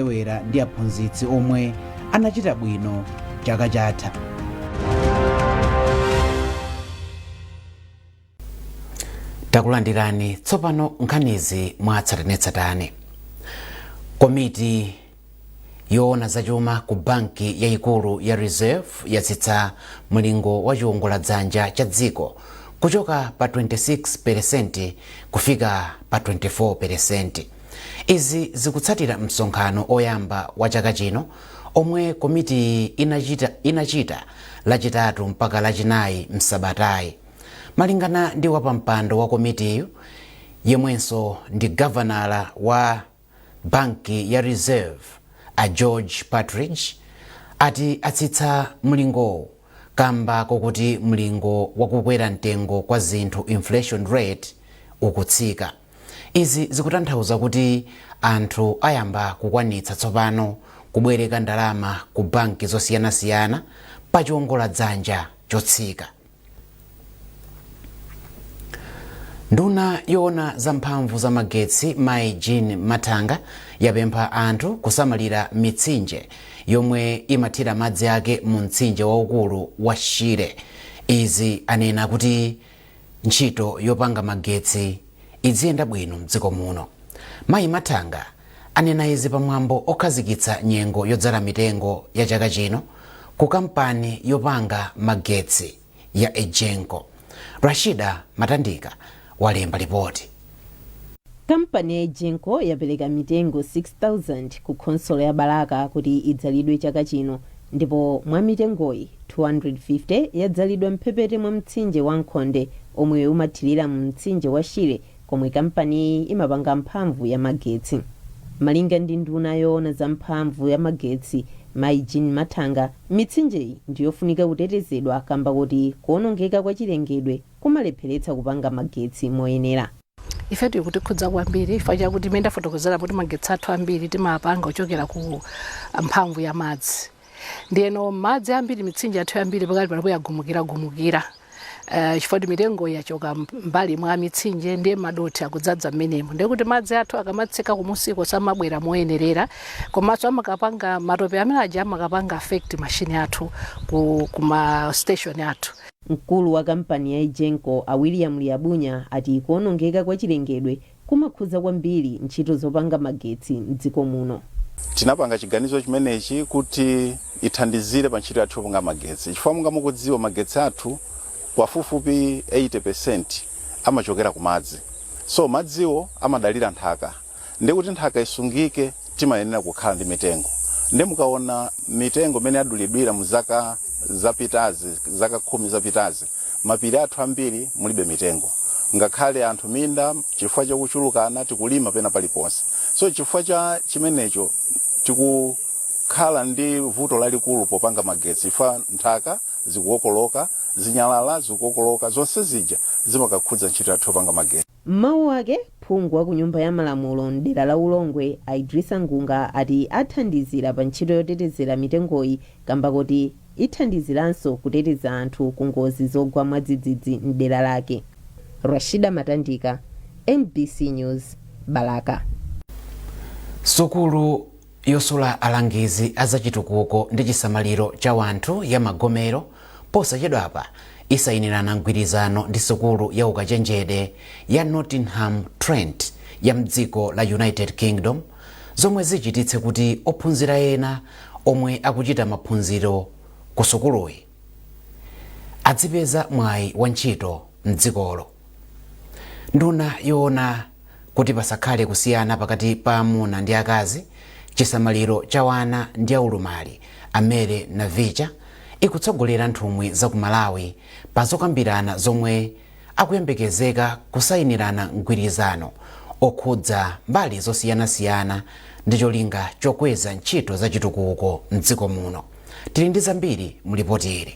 osewera ndi aphunzitsi omwe anachita bwino chaka chatha. Takulandirani tsopano nkhanizi mwatsatanetsatane. Komiti yoona zachuma ku banki yayikulu ya Reserve yatsitsa mlingo wa chiwongoladzanja cha dziko kuchoka pa 26% kufika pa 24%. Izi zikutsatira msonkhano oyamba wa chaka chino omwe komitiyi inachita Lachitatu mpaka Lachinayi msabatayi. Malingana ndi wapampando wa komitiyu yemwenso ndi gavanala wa banki ya Reserve a George Partridge ati atsitsa mlingowu kamba kokuti mlingo wakukwera mtengo kwa zinthu, inflation rate, ukutsika. Izi zikutanthauza kuti anthu ayamba kukwanitsa tsopano kubwereka ndalama ku banki zosiyanasiyana pa chiwongoladzanja chotsika. Nduna yoona za mphamvu za magetsi Mayi Jean Mathanga yapempha anthu kusamalira mitsinje yomwe imathira madzi ake mu mtsinje waukulu wa Shire. Izi anena kuti ntchito yopanga magetsi idziyenda bwino mdziko muno. Mayi Mathanga anena izi pamwambo okhazikitsa nyengo yodzala mitengo ya chaka chino ku kampani yopanga magetsi ya Egenco. Rashida Matandika walemba lipoti. Kampani ya Egenco yapereka mitengo 6,000 ku khonsolo ya Balaka kuti idzalidwe chaka chino ndipo mwa mitengoyi, 250 yadzalidwa mphepete mwa mtsinje wa Nkhonde omwe umathirira mu mtsinje wa Shire komwe kampaniyi imapanga mphamvu ya magetsi. Malinga ndi nduna yoona za mphamvu ya magetsi Mayi Jean Mathanga, mitsinjeyi ndiyofunika kutetezedwa kamba kuti kuonongeka kwa chilengedwe kumalepheretsa kupanga magetsi moyenera. Ife tikutikhudza kwambiri chifukwa chakuti imene ndafotokozera kuti magetsi athu ambiri timapanga kuchokera ku mphamvu ya madzi. Ndiyeno madzi ambiri, mitsinje yathu yambiri pakali panopo yagumukiragumukira chifukwa kuti mitengo yachoka mbali mwa mitsinje, ndiye madothi akudzadza mmenemo. Ndiye kuti madzi athu akamatsika kumusiko samabwera moyenerera, komanso amakapanga matope amene aja amakapanga affect mashini athu kuma station athu. Mkulu wa kampani ya Egenco a William Liabunya ati kuonongeka kwa chilengedwe kumakhudza kwambiri ntchito zopanga magetsi mdziko muno. Tinapanga chiganizo chimenechi kuti ithandizire pa ntchito yathu yopanga magetsi, chifukwa monga mukudziwa, magetsi athu pafupifupi 80% amachokera ku madzi. So madziwo amadalira nthaka, ndi kuti nthaka isungike timayenera kukhala ndi mitengo. Ndi mukaona mitengo imene yadulidwira mu zaka zapitazi, zaka 10 zapitazi, mapiri athu ambiri mulibe mitengo. Ngakhale anthu minda, chifukwa chakuchulukana, tikulima pena paliponse. So chifukwa cha chimenecho tikukhala ndi vuto lalikulu popanga magetsi, chifukwa nthaka zikukokoloka, zinyalala zikukokoloka, zonse zija zimakakhudza ntchito yathu yopanga magetsi. M'mawu ake, phungu wa ku Nyumba ya Malamulo mdera la Ulongwe a Idrisa Ngunga ati athandizira pa ntchito yotetezera mitengoyi kamba kuti ithandiziranso kuteteza anthu ku ngozi zogwa mwadzidzidzi mdera lake. Rashida Matandika, MBC News, Balaka. Sukulu yosula alangizi a zachitukuko ndi chisamaliro cha wanthu ya Magomero posachedwapa isayinirana mgwirizano ndi sukulu ya ukachenjede ya Nottingham Trent ya mdziko la United Kingdom, zomwe zichititse kuti ophunzira ena omwe akuchita maphunziro ku sukuluyi adzipeza mwayi wa ntchito mdzikolo. Nduna yoona kuti pasakhale kusiyana pakati pa amuna ndi akazi, chisamaliro cha wana ndi aulumali a Mary Navicha ikutsogolera nthumwi za ku Malawi pa zokambirana zomwe akuyembekezeka kusayinirana mgwirizano okhudza mbali zosiyanasiyana ndi cholinga chokweza ntchito za chitukuko mdziko muno. Tili ndi zambiri mu lipoti ili.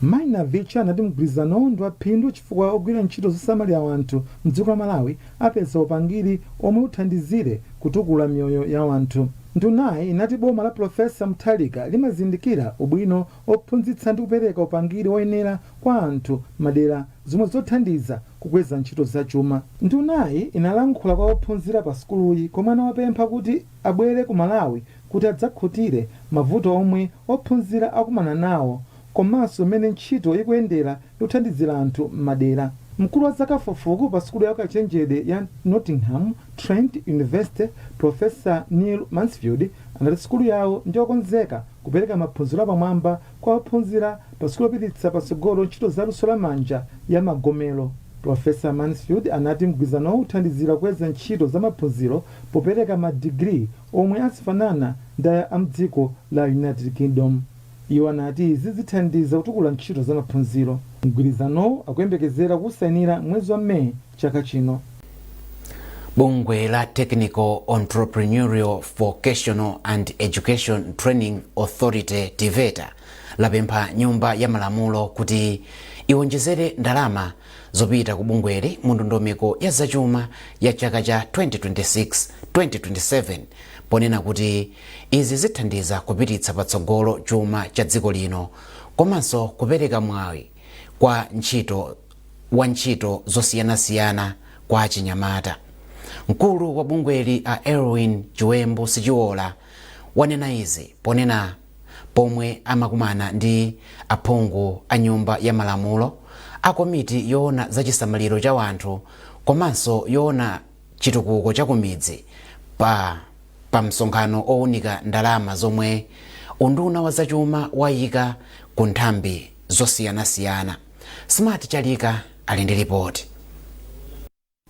Mayi Navicha anati mgwirizanowu ndi waphindu chifukwa ogwira ntchito zosamalira anthu mdziko la Malawi apeza upangiri omwe uthandizire kutukula miyoyo ya anthu. Ndunayi inati boma la Pulofesa Mutharika limazindikira ubwino ophunzitsa ndi kupereka upangiri woyenera kwa anthu madera, zomwe zothandiza Kukweza ntchito zachuma. Ndunayi inalankhula kwa ophunzira pa sukuluyi komwe anawapempha kuti abwere ku Malawi kuti adzakhutire mavuto omwe ophunzira akumana nawo komanso mmene ntchito ikuyendera yothandizira anthu m'madera. Mkulu wa zakafukufuku pa sukulu ya ukachenjede ya Nottingham Trent University, Professor Neil Mansfield, anati sukulu yawo ndiyokonzeka kupereka maphunziro apamwamba kwa ophunzira pa sukulu yopititsa patsogolo ntchito za luso lamanja ya Magomero. Professor Mansfield anati mgwirizanowu uthandizira kukweza ntchito za maphunziro popereka madigiri omwe azifanana ndi a mdziko la United Kingdom. Iwo anati izi zithandiza kutukula ntchito za maphunziro. Mgwirizanowu akuyembekezera kusayinira mwezi wa Meyi chaka chino. Bungwe la Technical Entrepreneurial Vocational and Education Training Authority, TEVETA, lapempha Nyumba ya Malamulo kuti iwonjezere ndalama zopita ku bungweli mu ndondomeko ya zachuma ya chaka cha 2026-2027, ponena kuti izi zithandiza kupititsa patsogolo chuma cha dziko lino komanso kupereka mwayi kwa ntchito wa ntchito zosiyanasiyana kwa achinyamata. Mkulu wa bungweli a Erwin Chiwembu Sichiola wanena izi ponena pomwe amakumana ndi aphungu a Nyumba ya Malamulo a komiti yoona zachisamaliro cha wanthu komanso yoona chitukuko cha kumidzi pa msonkhano owunika ndalama zomwe unduna wa zachuma wayika ku nthambi zosiyanasiyana. Smart Chalika ali ndi ripoti.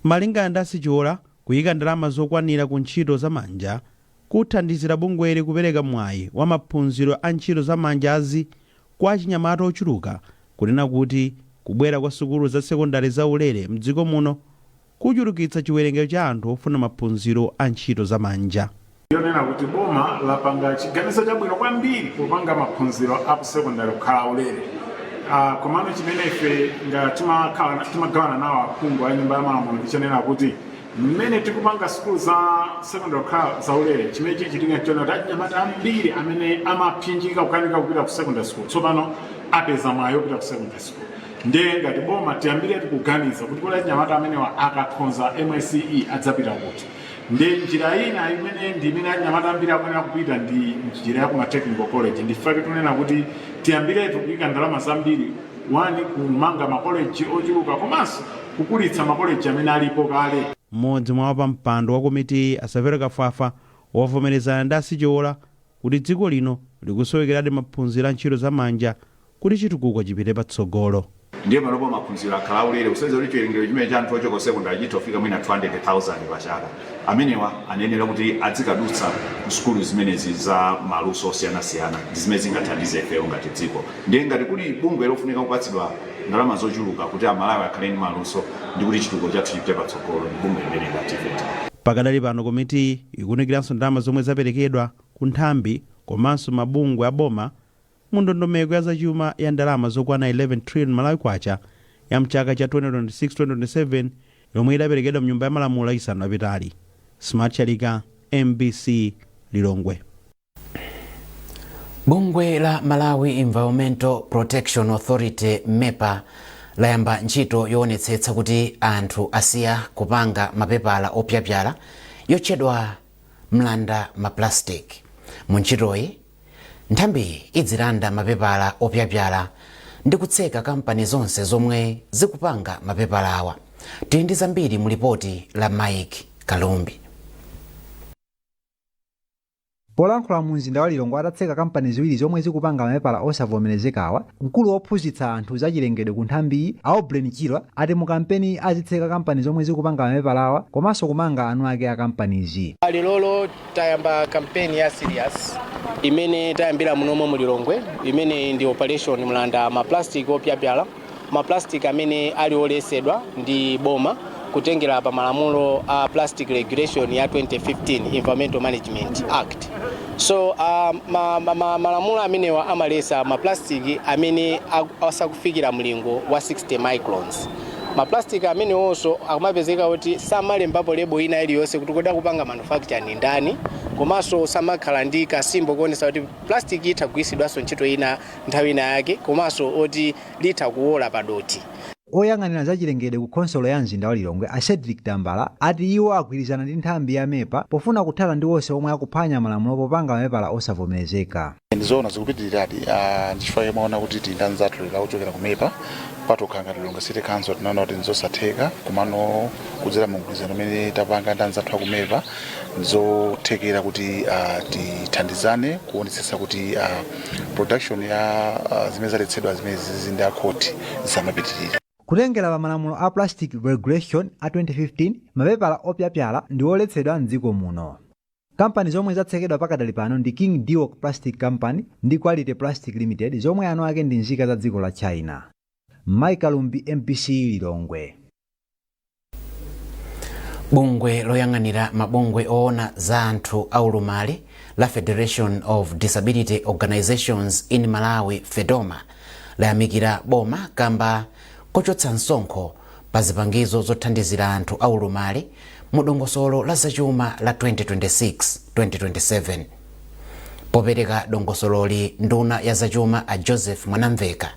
Malingana ndi Asichiola, kuyika ndalama zokwanira ku ntchito zamanja kuthandizira bungweli kupereka mwayi wa maphunziro a ntchito zamanjazi kwa achinyamata ochuluka, kunena kuti kubwera kwa sukulu za sekondari zaulere mdziko muno kuchulukitsa chiwerengero cha anthu ofuna maphunziro a ntchito zamanja. Yonena kuti boma lapanga chiganizo chabwino kwambiri popanga maphunziro a ku sekondari kukhala aulere, komano chimene ife nga timagawana nawo aphungu a Nyumba ya Malamulo ndichanena kuti mmene tikupanga sukulu za sekondari kukhala zaulere, chimene chichitika nchona kuti achinyamata ambiri amene amaphinjika kukanika kupita ku secondary school tsopano apeza mwayi wopita ku secondary school. Ndiye ngati boma tiyambire tikuganiza kuti kodi achinyamata amenewa akakhonza MSCE adzapita kuti? Ndi njira ina imene ndi imene achinyamata ambiri akuyenera kupita ndi njira ya kuma technical college. Ndifake tunena kuti tiyambiretu kuyika ndalama zambiri, one, kumanga makoleji ochuluka komanso kukulitsa makoleji amene alipo kale. Mmodzi mwa wapampando wa komiti, Asavero Kafafa, wavomerezana ndi Asichiola kuti dziko lino likusowekeradi maphunziro a ntchito zamanja kuti chitukuko chipite patsogolo. Ndiye panopo maphunziro akhala aulere, kusonyeza kuti chiwerengero chimene cha anthu ochoka ku sekondari chitha mwina 200,000 pachaka. Amenewa anayenera kuti adzikadutsa ku sukulu zimenezi za maluso osiyanasiyana, ndi zimene zingathandize ifeyo ngati dziko. Ndiye ngati kuli bungwe lofunika kupatsidwa ndalama zochuluka kuti Amalawi akhale ndi maluso ndi kuti chitukuko chathu chipite patsogolo, ndi bungwe limene la TEVETA. Pakadali pano komiti ikunikiranso ndalama zomwe zaperekedwa ku nthambi komanso mabungwe a boma mu ndondomeko ya zachuma ya ndalama zokwana 11 trillion Malawi kwacha ya mchaka cha 2026-2027 yomwe idaperekedwa mnyumba ya malamulo Lachisanu lapitali. Smart Chalika, MBC, Lilongwe. Bungwe la Malawi Environmental Protection Authority, MEPA, layamba ntchito yoonetsetsa kuti anthu asiya kupanga mapepala opyapyala yotchedwa mlanda maplastic. Mu ntchitoyi, nthambiyi idzilanda mapepala opyapyala ndi kutseka kampani zonse zomwe zikupanga mapepalawa. Tili ndi zambiri mu lipoti la Mike Kalumbi. Polankhula mu mzinda wa Lilongwe atatseka kampani ziwiri zomwe zikupanga mapepala osavomerezekawa, mkulu wophunzitsa anthu zachilengedwe ku nthambiyi, Aublen Chilwa, ati mu kampeni azitseka kampani zomwe zikupanga mapepalawa komanso kumanga eni ake a kampanizi. Lero tayamba kampeni ya serious imene tayambira munomo mu Lilongwe, imene ndi Operation Mlanda maplastic opyapyala, maplastic amene ali olesedwa ndi boma kutengera pa malamulo a Plastic Regulation ya 2015, Environmental Management Act. So malamulo amenewa amalesa maplastic amene asakufikira mlingo wa 60 microns. Maplastic amenewonso akumapezeka kuti samalembapo label ina iliyonse kuti kodi akupanga manufacture ni ndani, komanso samakhala ndi ka symbol kuonesa kuti plastic itha kugwiritsidwanso ntchito ina nthawi ina yake, komanso oti litha kuwola padoti. Oyang'anira zachilengedwe ku khonsolo ya mzinda wa Lilongwe, a Cedric Tambala, ati iwo agwirizana ndi nthambi ya MEPA pofuna kuthana ndi onse omwe akuphwanya malamulo popanga mapepala osavomerezeka. Ndizoona, zikupitiradi. Ndichifukwa chake mwaona kuti tili ndi anzathu lero akuchokera ku MEPA. Patokha ngati Lilongwe City Council tinaona kuti ndizosatheka, komano kudzera mu mgwirizano umene tapanga ndi anzathu aku MEPA, ndizothekera kuti tithandizane kuonetsetsa kuti production ya zimene zaletsedwa zimene zizi ndi akhoti zisamapitirire. Kutengera pa malamulo a Plastic Regulation a 2015, mapepala opyapyala ndi oletsedwa mdziko muno. Kampani zomwe zatsekedwa pakadali pano ndi King Dewok Plastic Company ndi Quality Plastic Limited, zomwe eni ake ndi nzika za dziko la China. Michael Lumbi, MBC, Lilongwe. Bungwe loyang'anira mabungwe oona za anthu aulumali la Federation of Disability Organizations in Malawi, FEDOMA, layamikira boma kamba kochotsa msonkho pa zipangizo zothandizira anthu aulumali mu dongosolo la zachuma la 2026-2027. Popereka dongosololi, nduna ya zachuma a Joseph Mwanamveka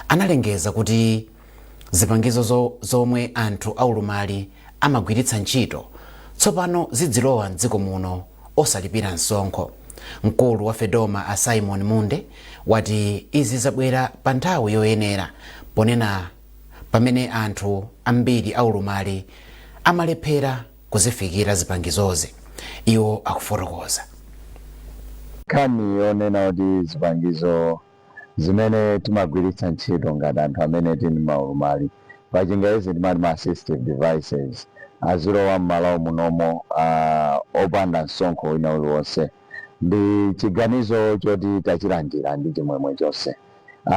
analengeza kuti zipangizo zomwe anthu aulumali amagwiritsa ntchito tsopano zidzilowa mdziko muno osalipira msonkho. Mkulu wa FEDOMA a Simon Munde wati izi zabwera pa nthawi yoyenera, ponena pamene anthu ambiri aulumali amalephera kuzifikira zipangizozi. Iwo akufotokoza. Nkhani yonena kuti zipangizo zimene timagwiritsa ntchito ngati anthu amene tili maulumali, pa Chingerezi timati ma assistive devices, azilowa m'Malawi munomo opanda msonkho wina uliwonse, ndi chiganizo choti tachilandira ndi chimwemwe chonse.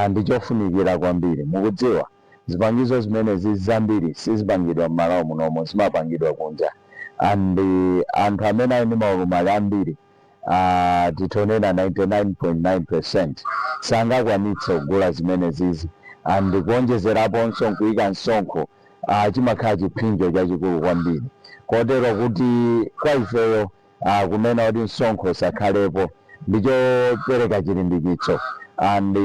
Ndi chofunikira kwambiri. Mukudziwa, zipangizo zimenezi zambiri sizipangidwa m'Malawi munomo, zimapangidwa kunja, and anthu amene ali ndi maulumali ambiri, titonena 99.9%, sangakwanitse kugula zimenezizi, and kuonjezeraponso nkuyika msonkho, chimakhala chipsinjo chachikulu kwambiri. Kotero kuti kwa ifeyo, kunena kuti msonkho usakhalepo ndichopereka chilimbikitso, and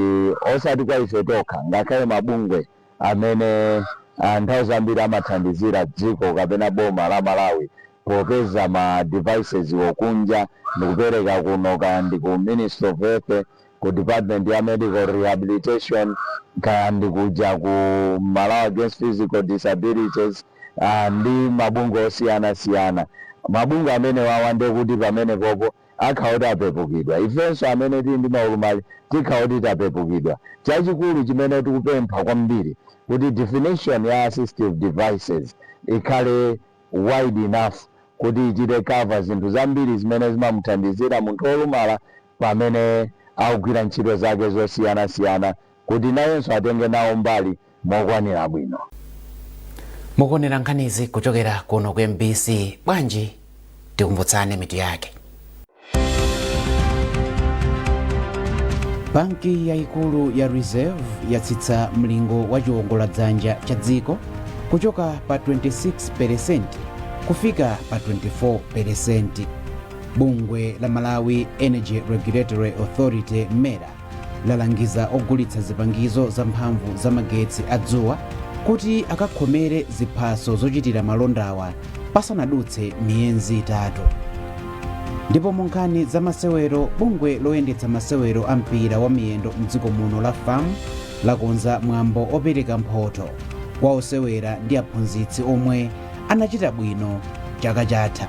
osati kwa ife tokha, ngakhale mabungwe amene nthawi zambiri amathandizira dziko kapena boma la Malawi popeza ma devices wokunja ndikupereka kuno, kaya ndi ku Ministry of Health, ku department ya medical rehabilitation, kaya ndi kuja ku Malawi Against Physical Disabilities, ndi mabungwe osiyanasiyana. Mabungwe amene wawa ndekuti pamene popo akhala kuti apepukidwa, ifenso amene tili ndi maulumali tikhala kuti tapepukidwa. Chachikulu chimene tikupempha kwambiri kuti definition ya assistive devices ikhale wide enough kuti ichite cover zinthu zambiri zimene zimamuthandizira munthu wolumala pamene akugwira ntchito zake zosiyanasiyana, kuti nayenso atenge nawo mbali mokwanira bwino. Mukuonera nkhanizi kuchokera kuno ku MBC. Bwanji tikumbutsane mitu yake? Banki yayikulu ya Reserve yatsitsa mlingo wa chiwongoladzanja cha dziko kuchoka pa 26% kufika pa 24%. Bungwe la Malawi Energy Regulatory Authority, MERA, lalangiza ogulitsa zipangizo za mphamvu za magetsi a dzuwa kuti akakhomere ziphaso zochitira malondawa pasanadutse miyezi 3. Ndipo mu nkhani za masewero, bungwe loyendetsa masewero a mpira wa miyendo mdziko muno la FAM lakonza mwambo opereka mphotho kwa osewera ndi aphunzitsi omwe anachita bwino chaka chatha.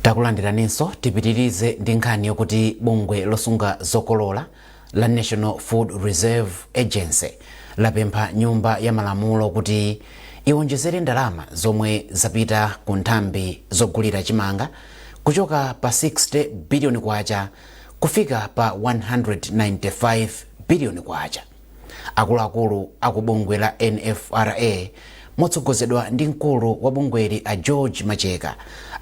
Takulandiraninso. Tipitirize ndi nkhani yokuti bungwe losunga zokolola la National Food Reserve Agency lapempha Nyumba ya Malamulo kuti iwonjezere ndalama zomwe zapita ku nthambi zogulira chimanga kuchoka pa 60 biliyoni kwacha kufika pa 195 biliyoni kwacha. Akuluakulu aku bungwe la NFRA, motsogozedwa ndi mkulu wa bungweli a George Macheka,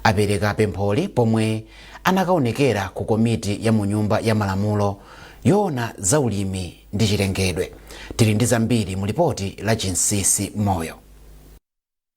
apereka pempholi pomwe anakaonekera ku komiti ya mu Nyumba ya Malamulo yoona zaulimi ndi chilengedwe. Tili ndi zambiri mu lipoti la Chinsisi Moyo.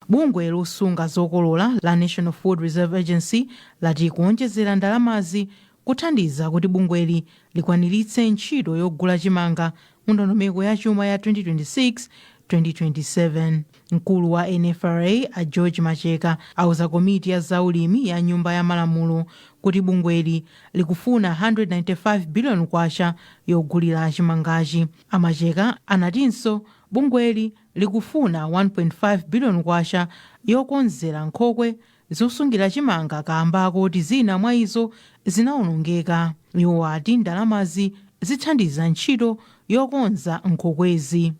Bungwe losunga zokolola la National Food Reserve Agency lati kuonjezera ndalamazi kuthandiza kuti bungweli likwaniritse ntchito yogula chimanga mu ndondomeko ya chuma ya 2026 2027. Mkulu wa NFRA a George Macheka auza komiti ya zaulimi ya Nyumba ya Malamulo kuti bungweli likufuna 195 billion kwacha yogulira chimangachi. Amacheka anatinso bungweli likufuna 1.5 billion kwacha yokonzera nkhokwe zosungira chimanga kamba kuti zina mwa izo zinawonongeka. Iwo ati ndalamazi zithandiza ntchito yokonza nkhokwezi.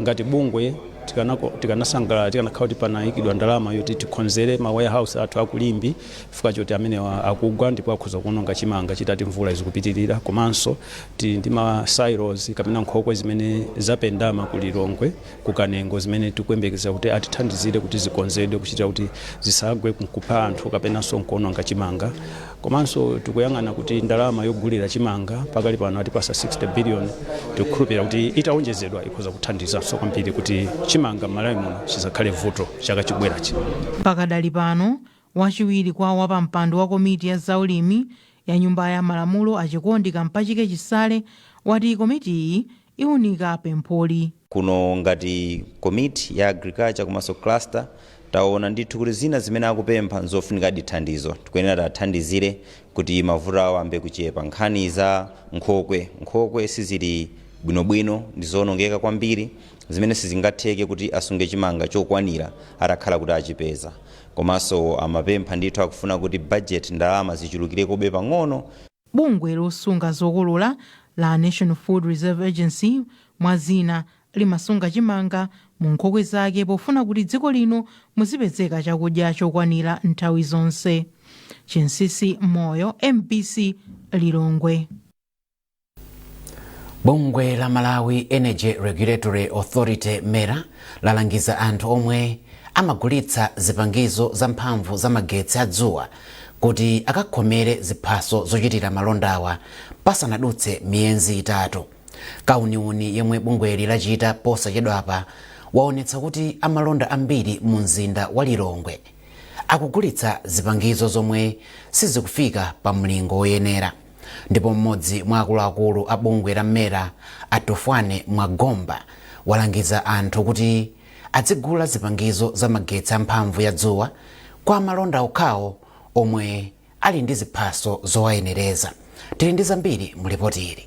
Ngati bungwe tikanasangalala tikanakhala kuti panayikidwa ndalama yoti tikonzere ma warehouse athu akulimbi, chifukwa choti amenewa akugwa ndipo akhoza kuononga chimanga chitati mvula izikupitirira. Komanso tili ndi ma silos kapena nkhokwe zimene zapendama ku Lilongwe, ku Kanengo, zimene tikuyembekeza kuti atithandizire kuti zikonzedwe kuchitira kuti zisagwe kupha anthu kapenanso nkuononga chimanga. Komanso tikuyang'ana kuti ndalama yogulira chimanga pakali pano atipasa 60 billion. Tikukhulupirira kuti itaonjezedwa ikhoza kuthandizanso kwambiri kuti chimanga m'Malawi muno chisakhale vuto chaka chikubwerachi. Pakadali pano, wachiwiri kwa wapampando wa komiti ya zaulimi ya Nyumba ya Malamulo Achikondi Kampachike Chisale wati komitiyi iwunika pempholi. Kuno ngati komiti ya agriculture komanso cluster, taona ndithu kuti zina zimene akupempha nzofunikadi thandizo. Tikuyenera tathandizire kuti mavuto awo ambe kuchepa. Nkhani za nkhokwe, nkhokwe sizili bwinobwino, ndi zoonongeka kwambiri, zimene sizingatheke kuti asunge chimanga chokwanira atakhala kuti achipeza. Komanso amapempha ndithu, akufuna kuti budget, ndalama zichulukirekobe pang'ono. Bungwe losunga zokolola la National Food Reserve Agency, mwa zina, limasunga chimanga mu nkhokwe zake pofuna kuti dziko lino muzipezeka chakudya chokwanira nthawi zonse. Chinsisi Moyo, MBC, Lilongwe. Bungwe la Malawi Energy Regulatory Authority, MERA, lalangiza anthu omwe amagulitsa zipangizo za mphamvu za magetsi adzuwa kuti akakhomere ziphaso zochitira malondawa pasanadutse miyezi 3. Kauniuni yemwe bungweli lachita posachedwapa waonetsa kuti amalonda ambiri mu mzinda wa Lilongwe akugulitsa zipangizo zomwe sizikufika pa mlingo woyenera. Ndipo mmodzi mwa akuluakulu a bungwe la MERA, Atofwane Mwagomba, walangiza anthu kuti adzigula zipangizo za magetsi amphamvu ya dzuwa kwa amalonda okhawo omwe ali ndi ziphaso zowayenereza. Tili ndi zambiri mu ripoti ili.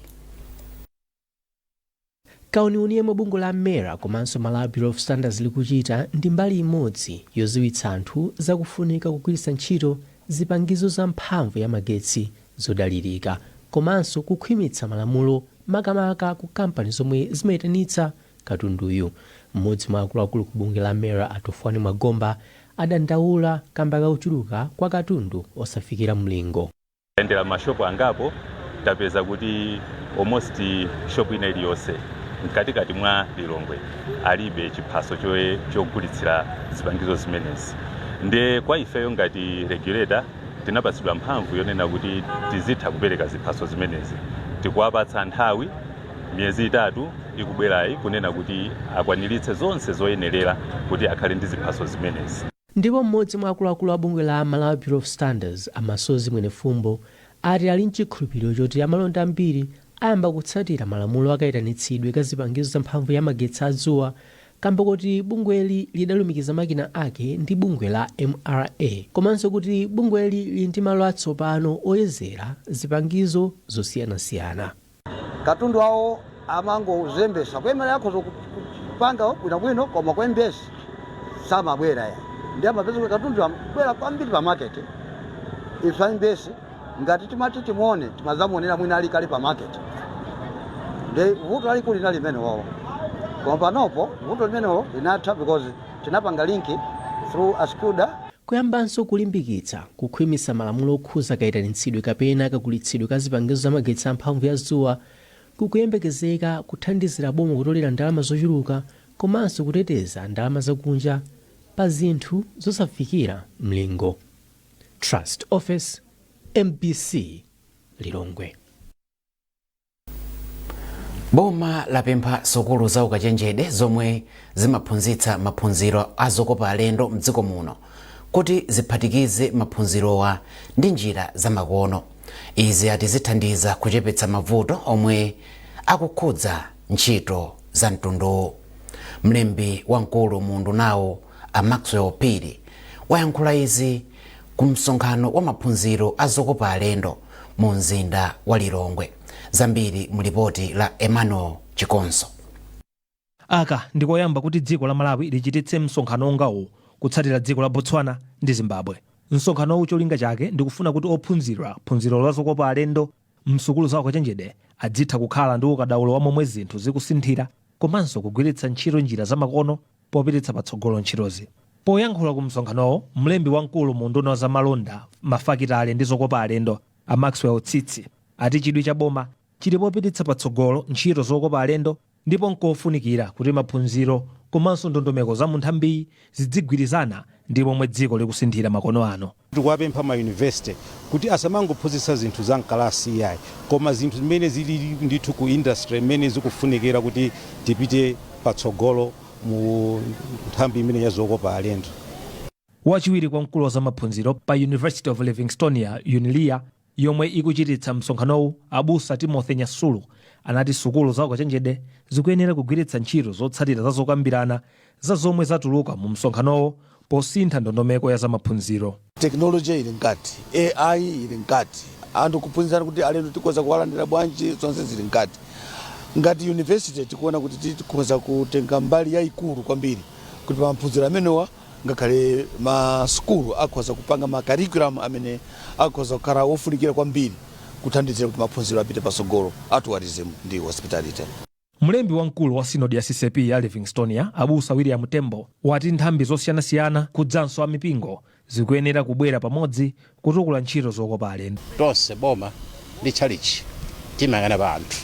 Kauniuni yemwe bungwe la MERA komanso Malawi Bureau of Standards likuchita ndi mbali imodzi yodziwitsa anthu zakufunika kugwiritsa ntchito zipangizo za mphamvu ya magetsi zodalirika komanso kukhwimitsa malamulo, makamaka ku kampani zomwe zimayitanitsa katunduyu. Mmodzi mwa akuluakulu ku bungwe la MERA, Atofwani Mwagomba, adandaula kamba kakuchuluka kwa katundu osafikira mlingo. Tayendera mashopu angapo, tapeza kuti almost shop ina iliyonse mkatikati mwa Lilongwe alibe chiphaso chogulitsira zipangizo zimenezi. Ndiye kwa ifeyo ngati regulator tinapatsidwa mphamvu yonena kuti tizitha kupereka ziphaso zimenezi. Tikuwapatsa nthawi miyezi 3 ikubwerayi kunena kuti akwaniritse zonse zoyenerera kuti akhale ndi ziphaso zimenezi. Ndipo mmodzi mwa akuluakulu a bungwe la Malawi Bureau of Standards, Amasozi Mwenefumbo, ati ali mchikhulupiriro choti amalonda ambiri ayamba kutsatira malamulo akayitanitsidwe ka zipangizo za mphamvu ya magetsi adzuwa, kamba kuti bungweli lidalumikiza makina ake ndi bungwe la MRA, komanso kuti bungweli lili ndi malo atsopano oyezera zipangizo zosiyanasiyana. Katundu awo amangozembesa ku MRA, akhoza kupanga bwinobwino, koma ku MBS samabwera ya. Ndi amapeza kuti katundu amabwera kwambiri pa market. Ife MBS ngati timati timuone, timazamuonera mwina ali kale pa market. Ndi vuto lalikulu linali limene wawo, koma panopo vuto limenelo linatha because tinapanga link through ASYCUDA. Kuyambanso kulimbikitsa kukhwimitsa malamulo okhuza kayitanitsidwe kapena kagulitsidwe ka zipangizo za magetsi amphamvu ya dzuwa kukuyembekezeka kuthandizira boma kutolera ndalama zochuluka komanso kuteteza ndalama zakunja pa zinthu zosafikira mlingo. Trust Office, MBC, Lilongwe. Boma lapempha sukulu za ukachenjede zomwe zimaphunzitsa maphunziro a zokopa alendo mdziko muno kuti ziphatikize maphunzirowa ndi njira zamakono. Izi ati zithandiza kuchepetsa mavuto omwe akukhudza ntchito za mtunduwu. Mlembi wamkulu mu undunawu, a Maxwell Phiri, wayankhula izi ku msonkhano wa maphunziro a zokopa alendo mu mzinda wa Lilongwe. Zambiri mu lipoti la Emmanuel Chikonso. Aka ndikoyamba kuti dziko la Malawi lichititse msonkhano ongawu kutsatira dziko la Botswana ndi Zimbabwe. Msonkhanowu cholinga chake ndikufuna kuti ophunzira phunziro la zokopa alendo msukulu za ukachenjede adzitha kukhala ndi ukadaulo wa momwe zinthu zikusinthira komanso kugwiritsa ntchito njira zamakono popititsa patsogolo ntchitozi. Poyankhula ku msonkhanowo, mlembi wamkulu mu unduna wa zamalonda, mafakitale ndi zokopa alendo, a Maxwell Tsitsi, ati chidwi cha boma chili popititsa patsogolo ntchito zokopa alendo ndipo nkofunikira kuti maphunziro komanso ndondomeko za munthambiyi zidzigwirizana ndi momwe dziko likusinthira makono ano. Tikuwapempha ma university kuti asamangophunzitsa zinthu za mkalasi iyayi, koma zinthu zimene zili ndithu ku industry imene zikufunikira kuti tipite patsogolo mu nthambi imene ya zokopa alendo. Wachiwiri kwa mkulu wa zamaphunziro pa University of Livingstonia, UNILIA, yomwe ikuchititsa msonkhanowu, Abusa Timothy Nyasulu, anati sukulu za ukachenjede zikuyenera kugwiritsa ntchito zotsatira za zokambirana za zomwe zatuluka mu msonkhanowo posintha ndondomeko ya zamaphunziro. Technology ili mkati, AI ili mkati, anthu kuphunzitsana kuti alendo tikhoza kuwalandira bwanji, zonse zili mkati. Ngati university tikuona kuti tikhoza kutenga mbali yayikulu kwambiri kuti pa maphunziro amenewa, ngakhale masukulu akhoza kupanga ma curriculum amene akhoza kukhala ofunikira kwambiri kuthandizira kuti maphunziro apite patsogolo a tourism ndi hospitality. Mlembi wamkulu wa sinodi ya CCAP ya Livingstonia, Abusa William Tembo, wati nthambi zosiyanasiyana kudzanso amipingo zikuyenera kubwera pamodzi kutukula ntchito zokopa alendo. Tonse, boma ndi tchalichi, timayang'ana pa anthu,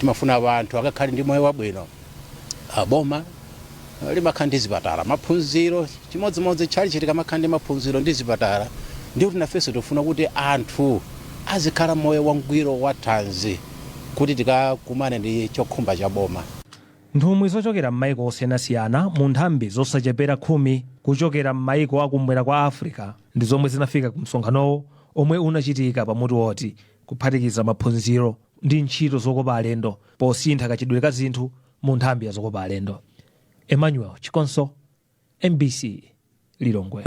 timafuna anthu akakhale ndi moyo wabwino. Boma limakhala ndi zipatala, maphunziro, chimodzimodzi tchalichi tikamakhala ndi maphunziro ndi zipatala, ndi kuti nafenso tifuna kuti anthu azikhala moyo wangwiro wa thanzi kuti tikakumane ndi chokhumba cha boma. Nthumwi zochokera m'maiko osiyanasiyana mu nthambi zosachepera 10 kuchokera m'maiko akumwera kwa Africa ndi zomwe zinafika ku msonkhanowo omwe unachitika pamutu woti kuphatikiza maphunziro ndi ntchito zokopa alendo posintha kachidwe ka zinthu mu nthambi ya zokopa alendo. Emmanuel Chikonso, MBC, Lilongwe.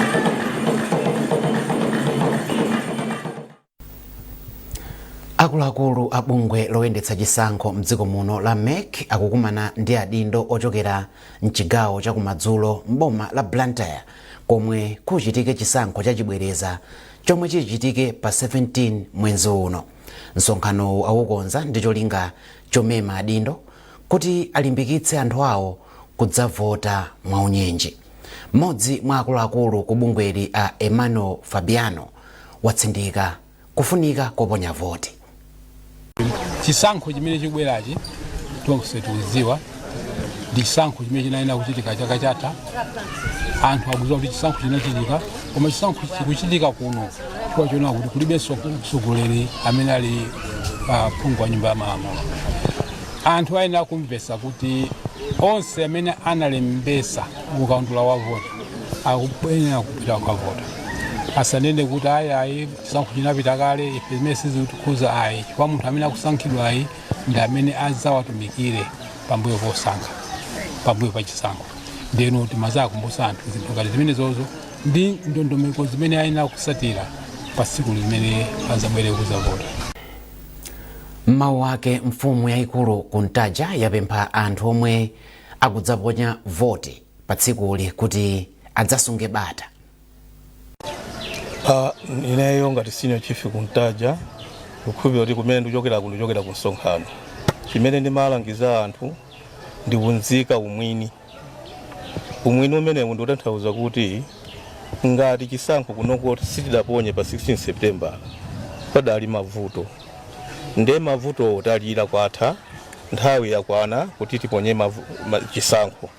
Akuluakulu a bungwe loyendetsa chisankho mdziko muno la MEC akukumana ndi adindo ochokera mchigawo chakumadzulo m'boma la Blantyre komwe kuchitike chisankho chachibwereza chomwe chichitike pa 17 mwezi uno. Msonkhanowu awukonza ndi cholinga chomema adindo kuti alimbikitse anthu awo kudzavota mwaunyinji. Mmodzi mwa akuluakulu ku bungweli, a Emmanuel Fabiano, watsindika kufunika koponya voti. Chisankho chimene chikubwerachi, tonse tikudziwa ndi chisankho chimene chinayenera kuchitika chaka chatha. Anthu akudziwa kuti chisankho chinachitika, koma chisankho chikuchitika kuno chifukwa choona kuti kulibenso mtsogoleri amene ali phungu wa Nyumba ya Malamulo. Anthu ayenera kumvetsa kuti onse amene analembesa mukaundula wa voti akuyenera kupita kukavota. Asanene kuti ayi, ayi, chisankho chinapita kale, ife zimene sizikutikhuza, ayi, chifukwa munthu amene akusankhidwa ayi ndi amene adzawatumikire pambuyo posankha, pambuyo pa chisankho. Ndeno timazakumbutsa anthu zinthu ngati zimenezozo ndi ndondomeko zimene ayenera kusatira pa tsiku limene azabwere kuzavota. M'mawu ake, mfumu yayikulu ku Ntaja yapempha anthu omwe akudzaponya voti pa tsikuli kuti adzasunge bata. Ineyo ngati senior chief ku Ntaja, ndikukhulupirira kuti kumene ndikuchokera, ndikuchokera ku msonkhano. Chimene ndimalangiza anthu ndi kunzika umwini. Umwini umenewu ndikutanthauza kuti ngati chisankho kunoko sitidaponye pa 16 September, padali mavuto, nde mavutowo talira kwatha, nthawi yakwana kuti tiponye chisankho.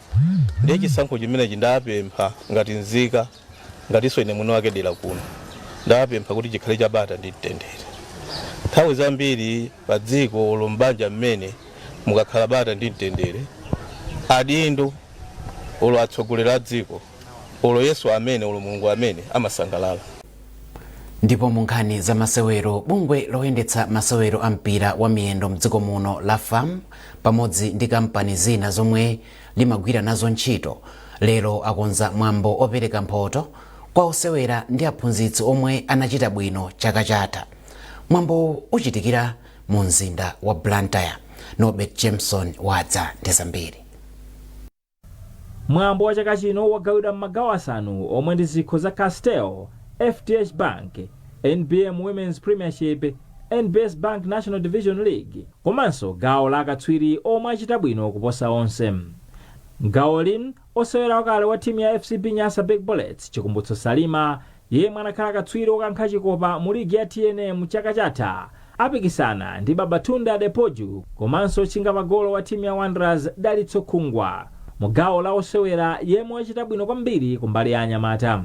Ndiye chisankho chimenechi ndapempha ngati nzika, ngatinso ine mwini wake dera kuno, ndapempha kuti chikhale chabata ndi mtendere. Nthawi zambiri pa dziko olo mbanja mmene mukakhala bata ndi mtendere, adindo olo atsogoleri a dziko olo Yesu amene olo Mulungu amene amasangalala. Ndipo mu nkhani za masewero, bungwe loyendetsa masewero a mpira wa miyendo mdziko muno la FAM pamodzi ndi kampani zina zomwe limagwira nazo ntchito lero akonza mwambo opereka mphoto kwa osewera ndi aphunzitsi omwe anachita bwino chaka chatha. Mwambo uchitikira mu mzinda wa Blantyre. Norbert Jameson wadza ndi zambiri. Mwambo wa chaka chino wagawidwa m'magawo asanu omwe ndi zikho za Castel, FDH Bank, NBM Women's Premiership, NBS Bank National Division League komanso gawo la akatswiri omwe achita bwino kuposa onse. Mgawoli, osewera wakale wa timu ya FCB Nyasa Big Bullets Chikumbutso Salima, yemwe anakhala katswiri wokankha chikopa mu ligi ya TNM chaka chatha, apikisana ndi Babatunde Adepoju komanso chingapagolo wa timu ya Wanderers Dalitso Khungwa mu gawo la osewera yemwe wachita bwino kwambiri kumbali ya anyamata.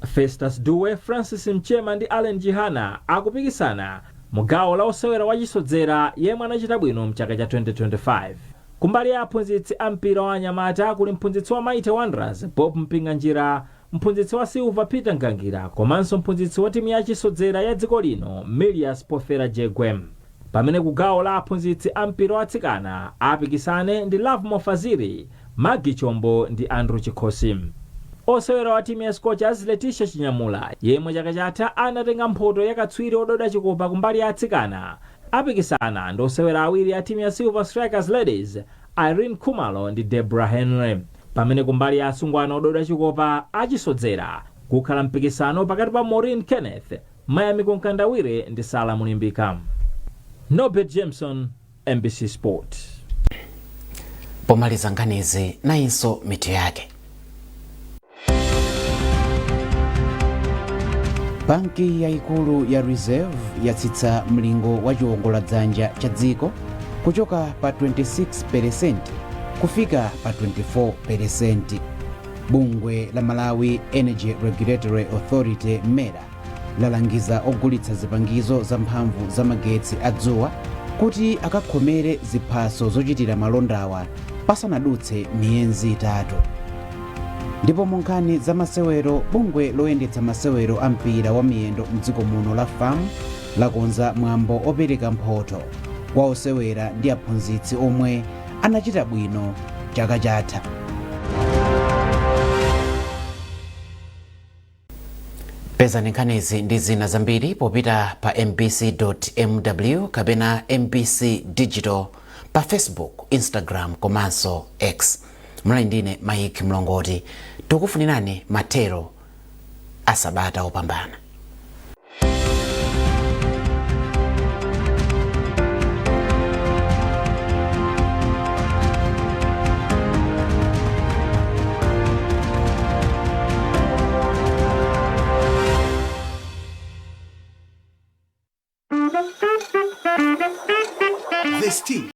Festus Duwe, Francis Mchema ndi Allen Jihana akupikisana mu gawo la osewera wachisodzera yemwe anachita bwino mchaka cha 2025. Kumbali ya aphunzitsi a mpira wa anyamata kuli mphunzitsi wa Mighty Wanderers Bob Mpinganjira, mphunzitsi wa Silver Peter Ngangira komanso mphunzitsi wa timu yachisodzera ya dziko lino Milias Pofera Jegwe, pamene ku gawo la aphunzitsi a mpira wa atsikana apikisane ndi Lovemore Fazili, Maggie Chombo ndi Andrew Chikhosi. Osewera wa timu ya Scorchers Leticia Chinyamula, yemwe chaka chatha anatenga mphoto ya katswiri ododa chikopa kumbali ya atsikana, apikisana ndi osewera awiri a timu ya Silver Strikers Ladies Irene Khumalo ndi Deborah Henry, pamene kumbali ya asungwana ododa chikopa achisodzera kukhala mpikisano pakati pa Maureen Kenneth, Mayamiko Mkandawire ndi Sala Mulimbika. Norbert Jameson, MBC Sport. Pomaliza nkhanizi, nayinso mitu yake. Banki yayikulu ya Reserve yatsitsa mlingo wa chiwongoladzanja cha dziko kuchoka pa 26% kufika pa 24%. Bungwe la Malawi Energy Regulatory Authority MERA lalangiza ogulitsa zipangizo za mphamvu za magetsi a dzuwa kuti akakhomere ziphaso zochitira malondawa pasanadutse miyezi 3. Ndipo mu nkhani za masewero, bungwe loyendetsa masewero a mpira wa miyendo mdziko muno la FAM lakonza mwambo opereka mphoto kwa osewera ndi aphunzitsi omwe anachita bwino chaka chatha. Pezani nkhanizi ndi zina zambiri popita pa mbc.mw kapena MBC Digital pa Facebook, Instagram komanso X. Munali ndine Mike Mlongoti. Tikufunirani mathero asabata opambana. The Sting.